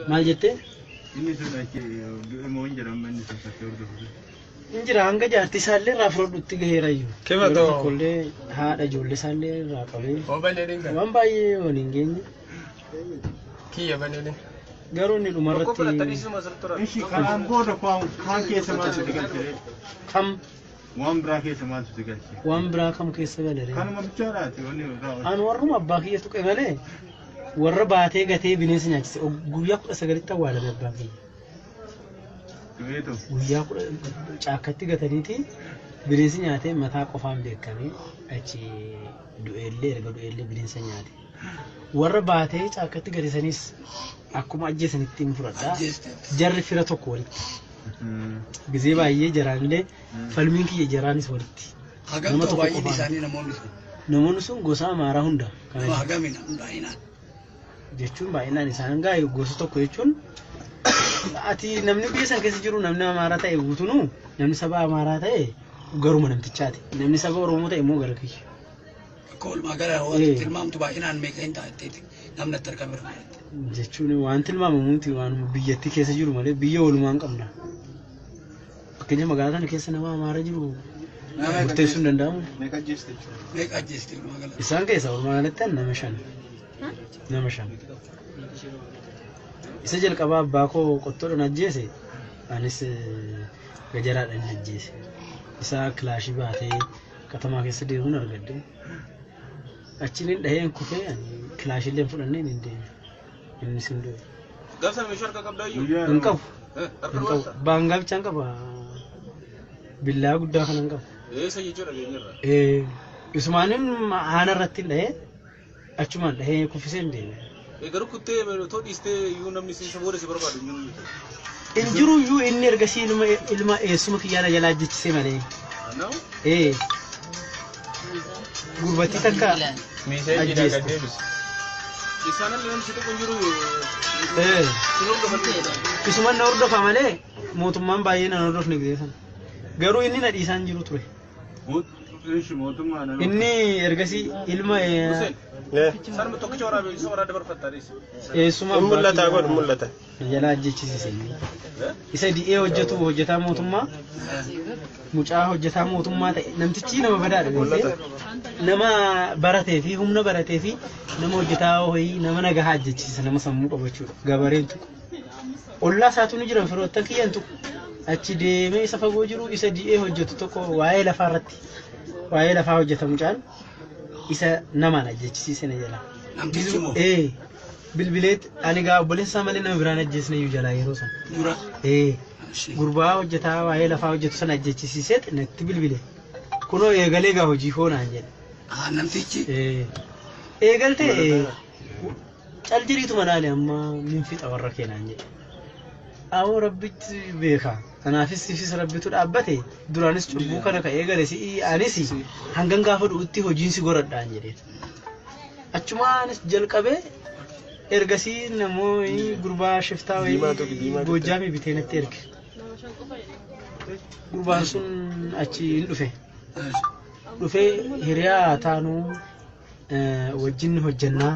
Maal jettee? Inni sun achi du'e moo hin jedhamu inni sun fakkii hordofu. Hin jira hanga jaartii isaallee irraa fudhadhutti gaheerayyuu. Kima Yeroo ta'u? tokkollee haadha ijoollee isaallee irraa qabee Oo baneedin kan. waan baay'ee waliin geenye. Kiyya baneedin. Garuu inni dhumarratti Ishi kanaan booda kaan keessa maaltu si galche? kam Waan biraa keessa maaltu si galche? waan biraa kam keessa galere. Kanuma bichaadhaati wanni raawwatu. An warruma abbaa kiyya tuqe malee warra baatee gatee bineensa nyaachise guyyaa 19tti awwaalame abbaan kiyya. Du'eetu. Guyyaa kudha caakkatti gataniiti bineensi nyaatee mataa qofaan beekamee achi du'eellee erga du'eellee bineensa nyaate. Warra baatee caakkatti gate sanis akkuma ajjeesanitti hin fudhadhaa. Jarri fira tokko walitti. Gizee baay'ee jaraanillee falmiin kiyya jaraanis walitti. Hagam Nama ta'u tokko baay'inni qofaan. isaanii namoonni sun? Namoonni sun gosa Amaaraa hunda. Kana Nama hagamina baay'inaan? jechuun baay'inaan isaan gaa'e gosa tokko jechuun ati namni biyya san keessa jiru namni Amaaraa ta'e guutunuu namni saba Amaaraa ta'e garuma namtichaati. Namni saba Oromoo ta'e immoo gara kiyya. Akka walumaa gala tilmaamtu baay'inaan meeqa hin ta'a jetteeti namni itti argame irraa? Jechuun waan tilmaamamuuti waan biyyattii keessa jiru malee biyya walumaan qabna. Fakkeenya magaalaa kana keessa nama Amaaraa jiru murteessuu hin danda'amu. Meeqa ajjeeste jechuudha? Meeqa ajjeeste walumaa gala? Isaan keessa walumaa galatti nama shan. Nama shan. Isa jalqabaa abbaa koo qottoodhaan ajjeese anis gajaraadhaan ajjeese. Isa kilaashii baatee katamaa keessa deemuun argadde. Achiin hin dhaheen kufee ani kilaashiillee fudhannee hin deeme. Innis hin du'e. Gaafsan meeshaa harka qabdaa iyyuu? Guyyaa Hin qabu. Harka Hin qabu. Baangaa bichaan qaba. Billaa guddaa kana hin qabu. Eessa jechuudha geenyerra? Isumaanin haana irratti hin dhahee achumaan dhahee kuffisee hin deeme. Garuu kuttee otoo dhiistee iyyuu namni si booda si barbaadu hin jiru jechuudha. Hin jiru iyyuu inni ergasii ilma eessuma kiyyaana jalaa ajjechisee malee. Kanaaf Gurbattii takka Miiseejiidha ajjeeste. gad deebisi. Isaanillee namni si tokko hin jiru. Sin hordofan. Isuman na hordofa malee mootummaan baay'ee na hordofne gisee sana. Garuu inni na dhiisaan jiru ture. Ishi mootummaa nama. Inni ergasii ilma Hussein. Sanuma tokkicha waraabee isa waraabee dabarfattaa dhiisi. eessuma Hin abbaa mul'ata kiyyaa godhu mul'ata. na jalaa ajjechisiise inni. Isa di'ee hojjetu hojjetaa mootummaa mucaa hojjetaa mootummaa ta'e namtichi nama badaadha beektee nama baratee fi humna baratee fi nama hojjetaa wayii nama nagahaa ajjechisiisa nama sammuu qabu jechuudha. Gabareen tuqu. Ollaa isaatu ni jiran firoottan kiyyan tuqu. Achi deemee isa fagoo jiru isa di'ee hojjetu tokko waa'ee lafaa irratti waa'ee lafaa hojjeta mucaan isa namaan ajjechisiise na jalaa. Namtichi moo? Bilbileet ani gaa obboleessa isaa malee nama biraan ajjeesne iyyuu jalaa yeroo sana. Dura. Gurbaa hojjetaa waa'ee lafaa hojjetu sana ajjechisiiseet natti bilbile. Kunoo eegalee gaa hojii koo naan jedhe. Namtichi. Eegaltee cal jiriituma laale amma min fixa warra kee naan jedhe. Awoo rabbitti beeka. Kanaafis sifis rabbitu dhaabbate duraanis cubbuu kana ka eegale si'i anis hangan gaafa du'utti hojiin si goradhaan jedheen. Achumaanis jalqabee ergasii namoonni gurbaa shiftaa wayii Goojjaamii bitee natti erge. Gurbaan sun achi hin dhufe. Dhufee hiriyaa taanuu wajjin hojjannaa.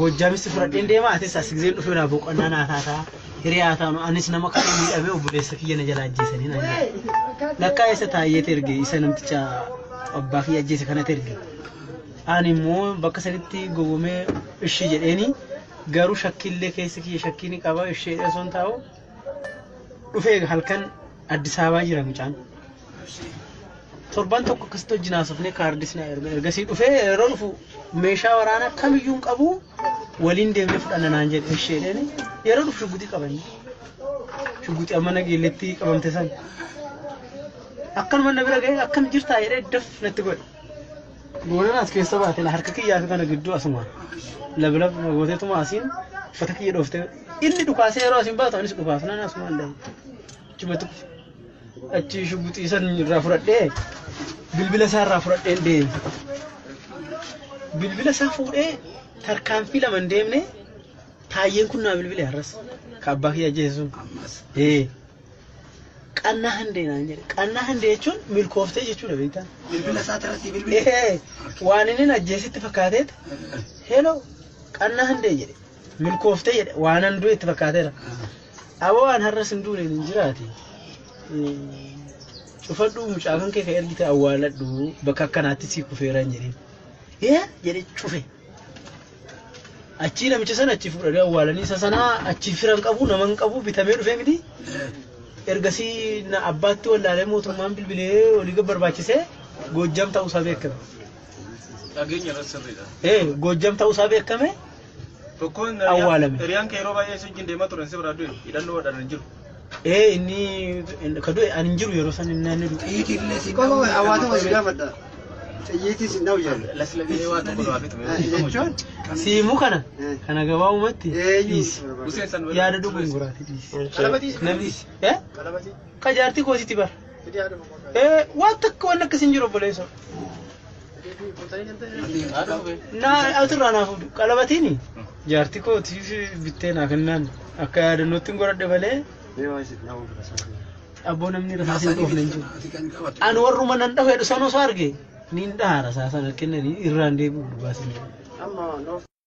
Goojjaamis fudhadheen deema atis as giseen dhufee naa boqonnaa naa taataa. Hiriyaa taanu anis nama kan miidhamee obboleessa kiyya na jalaa ajjeesanii naan jedhe. Lakkaa isa taayyeet erge isa namticha abbaa kiyya ajjeese kanatti erge. Ani immoo bakka sanitti gowwomee ishii jedheeni garuu shakkiillee keessa kiyya shakkii ni qaba ishee osoo hin taa'u dhufee halkan Addis Ababaa jira mucaan. Torban tokko akkasitti wajjin haasofnee kaardis na erga ergasii dhufee yeroo dhufu meeshaa waraanaa kamiyyuu hin qabu waliin deemnee fudhanna naan jedhe isheedhaan yeroo dhufu shugguxii qabanne. Shugguxii amma nageelletti qabamte san. Akkanuma na bira ga'ee akkam jirtaa jedhee daf natti godhe. Goonaan as keessa baate harka kiyyaa fi kana gidduu asuma lablab gooteetuma asiin uffata kiyya dhooftee inni dhukaasee yeroo asiin baatu anis dhukaasu naan asumaan dhahe. Achumatti kufe. Achi shugguxii san irraa fudhadhee bilbila isaa irraa fudhadheen deeme. Bilbila isaa fuudhee tarkaanfii lama hin deemne taayyeen kun naa bilbile har'as. Ka abbaa kiyya ajjeese sun. Qannaa handee naan jedhe. Qannaa handee jechuun milkooftee jechuudha beektaa. Bilbila isaa irratti bilbile. Waan inni ajjeesitti fakkaateet heloo qannaa handee jedhe. Milkooftee jedhe waanan du'e itti fakkaateera. Aboo waan har'as hin duune hin jiraate. Cufadhu mucaa kan kee kan ergite awwaaladhu bakka akkanaatti sii kufeera hin jedhin. Ee jedhe cufe. Achii namicha sana achi fuudhanii awwaalanii isa sanaa achi fira hin qabu nama hin qabu bitamee dhufee miti. Ergasii na abbaatti wallaalee mootummaan bilbilee olii gad barbaachisee Goojjam ta'uusaa beekame. Dhageenya irratti sirriidha. Ee Goojjam ta'uusaa beekame. Tokkoon Awwaalame. Hiriyaan kee yeroo baay'ee si wajjin deemaa turan si biraa du'e hidhannoo hodhan hin jiru. Ee inni ka du'e ani hin jiru yeroo san inni inni du'e. Xiyyiitiin illee si Qofa hawaasa si gaafadha. Xiyyiitii si dha'u jedhu. Laslagee waa tokko du'aa fixame. Jechuun Siimuu kana kana gabaabumatti eenyu dhiisi. Hussein san Yaada dhuguun goraati dhiisi. Qalabatii Namni ee ka jaartii kootiiti bara. Ee waan takka waan akkas hin jiru obboleessa. Naa asirraa naa fuudhu qalabatiini jaartii kootiif bittee naa kennaan akka yaadannootti hin godhadhe malee abboo namni rasaasa hin dhoofne hin jiru. Ati kan qabatu. Ani warruma nan dhahu jedhu sana osoo arge niin dhaha rasaasa na kennanii irraan deebi'u dhugaas. Amma